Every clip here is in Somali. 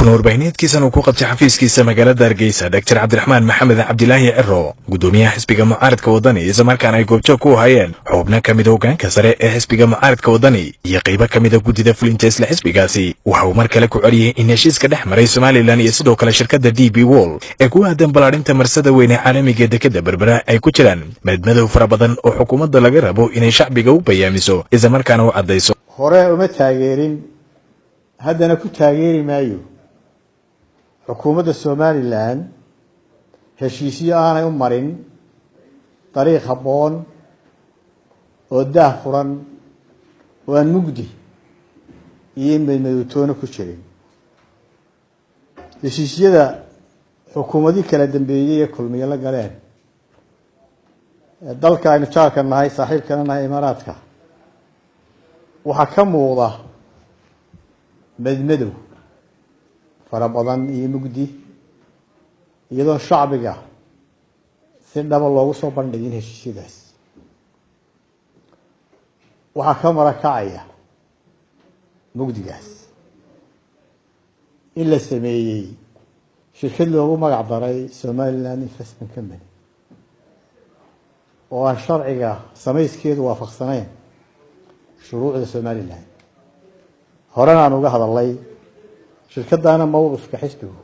Kuna warbaahineedkiisan uu ku qabtay xafiiskiisa magaalada Hargeysa Dr. Cabdiraxmaan Maxamed Cabdilaahi Ciro, gudoomiyaha xisbiga mucaaradka Wadani, islamarkaana ay goobjoog ku hayeen xubno ka mid hogaanka sare ee xisbiga mucaaradka Wadani iyo qaybo ka mida guddida fulinta isla xisbigaasi, waxa uu mar kale ku celiyey in heshiiska dhex maray Somaliland iyo sidoo kale shirkadda DP World ee ku aadan ballaarinta marsada weyn ee caalamiga ee dekeda Berbera ay ku jiraan madmadow fara badan oo xukuumadda laga rabo inay shacbiga u bayaamiso islamarkaana u caddayso. Hore uma taageerin, haddana ku taageeri maayo xukuumadda Somaliland heshiisyo aanay u marin dariiq habboon oo daah furan oo aan mugdi iyo madmadowtoona ku jirin. Heshiisyada xukuumadii kala dambeeyey ee Kulmiye la galeen dalka aynu jaarka nahay, saaxiibkana nahay, Imaaraadka, waxaa ka muuqda madmadow fara badan iyo mugdi, iyadoon shacbiga si dhaba loogu soo bandhigin heshiisyadaas. Waxaa ka marakacaya mugdigaas in la sameeyey shirkad loogu magac daray Somaliland Investment Company oo aan sharciga samayskeedu waafaqsanayn shuruucda Somaliland. Horena aan uga hadalay shirkaddaana, mowqifka xisbigu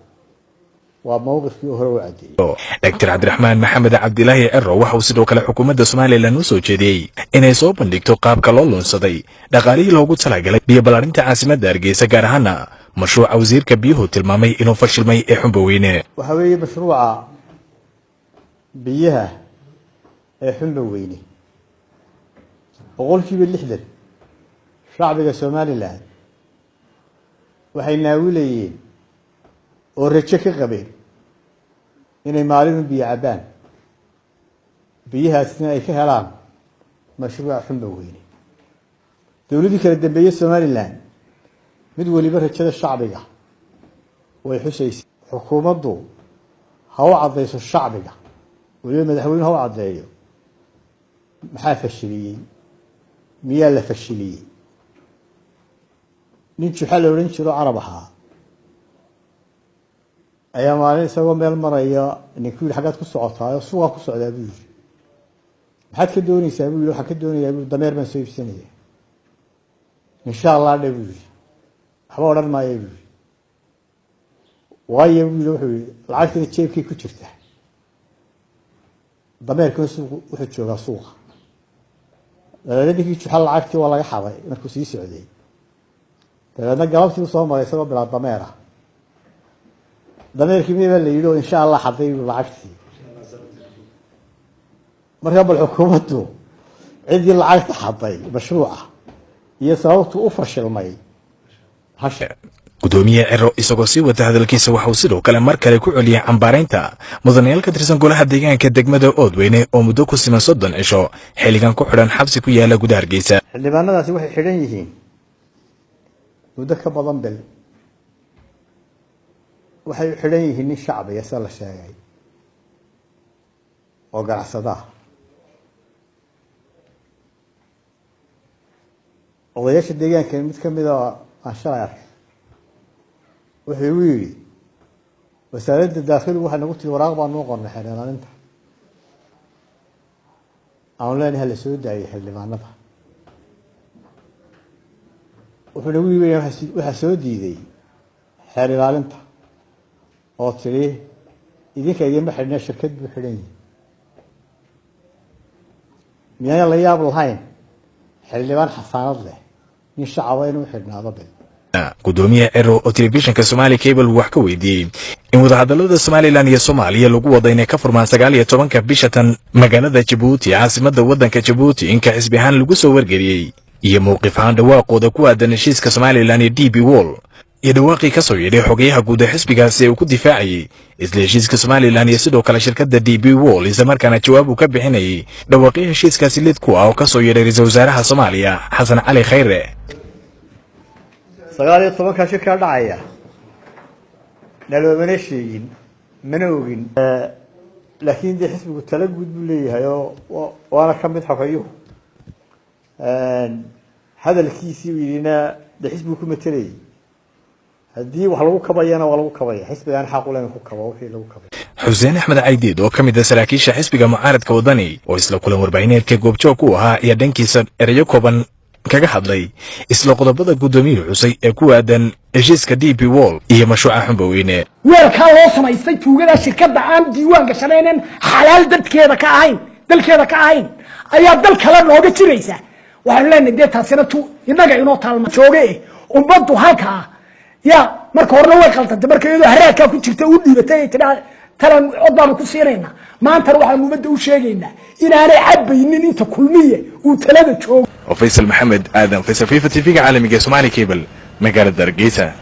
waa mowqifkii hore u caddeeyey. Dr. Cabdiraxmaan Maxamed Cabdilaahi Ciro waxa uu sidoo kale xukuumadda Somaliland u soo jeediyey inay soo bandhigto qaabka loo lunsaday dhaqaalihii loogu talagalay biyo ballaarinta caasimadda Hargeysa, gaar ahaana mashruuca wasiirka biyuhu tilmaamay inuu fashilmay ee Xumbaweyne. Waxaa weeye mashruuca biyaha ee Xumba Weyne, 60% shacbiga Somaliland waxay naawilayeen oo rajo ka qabeen inay maalinu biyo cabbaan, biyahaasna ay ka helaan mashruuca Xumba Weyne. Dowladdii kala dambeeyey Somaliland mid weliba rajada shacbiga way xusaysay. Xukuumaddu ha u caddayso shacbiga, weliba madaxweynuhu ha u caddeeyo, maxaa fashiliyey? Miyaa la fashiliyey? Nin Juxa la odhan jiro, Carab ahaa, ayaa maalin isagoo meel maraya ninku yidhi: "Xaggaad ku socotaa?" "Suuqaa ku socdaa," buu yidhi. "Maxaad ka doonaysaa?" buu yidhi. "Waxaan ka doonayaa," buu, "dameer baan soo iibsanaya." "Insha Allah dhe," buu yidhi, "waxba odhan maayo," buu yidhi. "Waayo?" buu yidhi. Wuxuu yidhi: "Lacagtina jeebkay ku jirta, dameerkuna suuq wuxuu joogaa suuqa." Dabeedna ninkii Juxa lacagtii waa laga xaday markuu sii socday. Dabeedna galabtii usoo maray isagoo bilaa dameer ah. "Dameerkii miya?" baa la yidhi. "Oo insha Allah xaday buu lacagtii." Markaa bal xukuumaddu ciddii lacagta xaday mashruuca iyo sababtuu u fashilmay hasha. Gudoomiye Ciro isagoo sii wata hadalkiisa waxa uu sidoo kale mar kale ku celiyey cambaaraynta mudanayaal ka tirsan golaha deegaanka degmada Oodweyne oo muddo ku siman 30 cisho xilligan ku xidhan xabsi ku yaala gudaha Hargeysa. Xildhibaanadaasi waxay xidhan yihiin muddo ka badan bil. Waxay u xidhan yihiin nin shacbiga, sida la sheegay, oo ganacsada ah. Odayaasha deegaanka mid ka mida aan shalay arkay wuxuu igu yidhi: "Wasaaradda daakhiligu waxay nagu tiri, waraaq baa noo qornay xeer ilaalinta aanu leenahay la soo daayay xildhibaanada." Wuxuu nagu yii waxaa soo diiday xeer ilaalinta oo tidhi: "Idinka idinma xidhna, shirkad buu xidhan yihi." Miyaana la yaab lahayn xildhibaan xasaanad leh, nin shacaba, inuu xidhnaado bil? Gudoomiye Ciro oo telefishinka Somali Cable wax ka weydiiyey in wadahadalada Somaliland iyo Soomaaliya lagu wada inay ka furmaan 19-ka bisha tan magaalada Jabuuti, caasimada waddanka Jabuuti, inka xisbi ahaan lagu soo wargeliyey iyo mowqif ahaan dhawaaqooda ku aadan heshiiska Somaliland iyo DP World, iyo dhawaaqii ka soo yidhay xogayaha guud ee xisbigaasi uu ku difaacayey isla heshiiska Somaliland iyo sidoo kale shirkadda DP World, islamarkaana jawaab uu ka bixinayay dhawaaqyo heshiiskaasi lid ku ah oo ka soo yeedhay ra-iisul wasaaraha Soomaaliya Xasan Cali Khayre. 19-kaa shirkaa dhacaya naloomana sheegin, mana ogin, laakiin dee xisbigu tala guud buu leeyahay oo waana ka mid xogayuhu. Hadalkiisii uu yidhina dee xisbigu ku matelayay. Haddii wax lagu kabayana waa lagu kabaya, xisbigaan xaq u leh ku kabo wixii lagu kabay. Xuseen Axmed Caydiid oo ka mid ah saraakiisha xisbiga mucaaradka Wadani oo isla kulan warbaahineedka goobjoog u ahaa ayaa dhankiisa ereyo kooban kaga hadlay isla qodobada guddoomiyuhu xusay ee ku aadan heshiiska DP World iyo mashruuca Xumbaweyne. Weelkaa loo samaystay tuugada shirkadda aan diiwaan gashanaynen, xalaal dadkeeda ka ahayn, dalkeeda ka ahayn, ayaa dal kale nooga jiraysa. Waxaanu leenahay dee taasina tu innaga inoo taalma jooge eh. Ummaddu halkaa ya marka horena way qaldantay, marka iyadoo haraadkaa ku jirta u dhiibatay ay tidhaa talan cod baanu ku siinaynaa. Maantana waxaanu ummadda u sheegaynaa inaanay cabbaynin inta Kulmiye uu talada joogo. Oo Faysal Maxamed Aadan, Faysal FIFA, TV-ga caalamiga ee Somali Cable, magaalada Hargeysa.